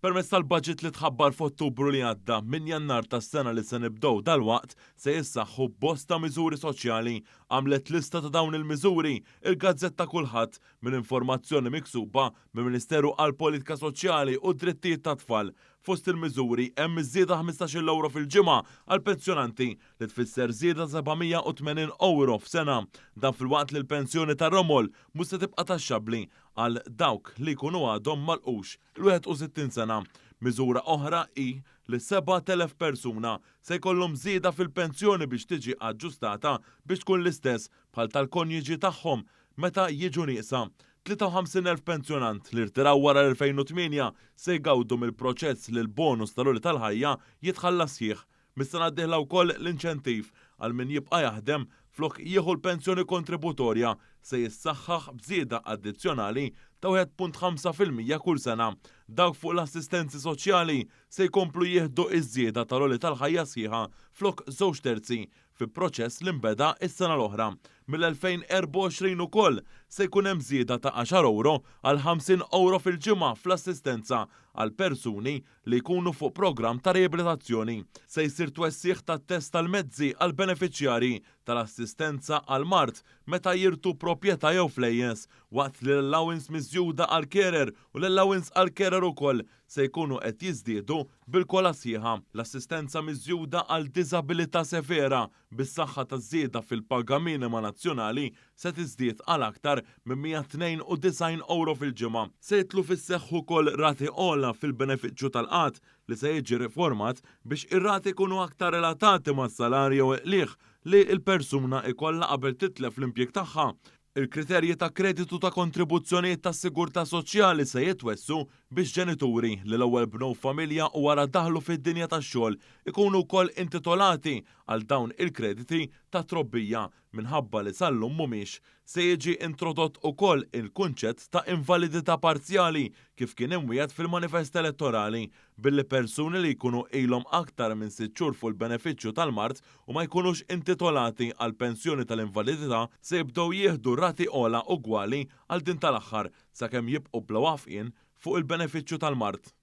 Permezz tal-budget li tħabbar f'Ottubru li għadda, minn Jannar tas-sena li se nibdew dalwaqt se jissaħħu bosta miżuri soċjali. Għamlet lista ta' dawn il-miżuri il-gazzetta Kulħadd minn informazzjoni miksuba mill-Ministeru għall-Politika Soċjali u d-Drittijiet tat-Tfal. Fost il-miżuri hemm iż-żieda 15-il ewro fil-ġimgħa għall-pensjonanti li tfisser żieda ta' 780 ewro f'sena. Dan filwaqt li l-pensjoni tar-romol mhux se tibqa' taxxabbli għal dawk li jkunu għadhom m'għalqux il-61 sena. Miżura oħra hi li 7,000 persuna se jkollhom żieda fil-pensjoni biex tiġi aġġustata biex tkun l-istess bħal tal-konjuġi tagħhom meta jiġu nieqsa. 53,000 pensjonant li rtiraw wara l-2008 se jgawdu mill-proċess li l-bonus tal-għoli tal-ħajja jitħallas sħiħ. Mis-sena d-dieħla wkoll l-inċentiv għal min jibqa' jaħdem flok jieħu l-pensjoni kontributorja se jissaħħaħ b'żieda addizzjonali ta' 1.5% kull sena. Dawk fuq l-assistenzi soċjali se jkomplu jieħdu ż-żieda tal-għoli tal-ħajja sħiħa flok żewġ terzi fi proċess li nbeda s-sena l-oħra. Mill-2024 ukoll se jkun hemm żieda ta' għaxar ewro għal 50 ewro fil-ġimgħa fl-assistenza għal persuni li jkunu fuq programm ta' riabilitazzjoni. Se jsir twessigħ tat-test tal-mezzi għall-benefiċjarji tal-assistenza għall-mard meta jirtu proprjetà jew flejjes, waqt li l-allowance miżjuda għall-carer u l-allowance għall-carer ukoll se jkunu qed jiżdiedu bil-kola sħiħa. L-assistenza miżjuda għal diżabilità severa bis-saħħa taż-żieda fil-paga minima nazzjonali se tiżdied għal aktar minn 192 ewro fil-ġimgħa. Se jidħlu fis-seħħ ukoll rati ogħla fil-benefiċċju tal-qgħad li se jiġi riformat biex ir-rati jkunu aktar relatati mas-salarji jew il-qligħ li l-persuna jkollha qabel titlef l-impjieg tagħha. Il-kriterji ta' kreditu ta' kontribuzzjonijiet tas-sigurtà soċjali se jitwessgħu biex ġenituri li l-ewwel bnew familja u wara daħlu fid-dinja tax-xogħol ikunu wkoll intitolati għal dawn il-krediti ta' trobbija minħabba li sal-lum mhumiex. Se jiġi introdott ukoll il-kunċett ta' invalidità parzjali kif kien imwiegħed fil-manifest elettorali, billi persuni li jkunu ilhom aktar minn sitt xhur fuq il-benefiċċju tal-mard u ma jkunux intitolati għall-pensjoni tal-invalidità se jibdew jieħdu rati ogħla ugwali għal din tal-aħħar sakemm jibqgħu bla waqfien fuq il-benefiċċju tal-mard.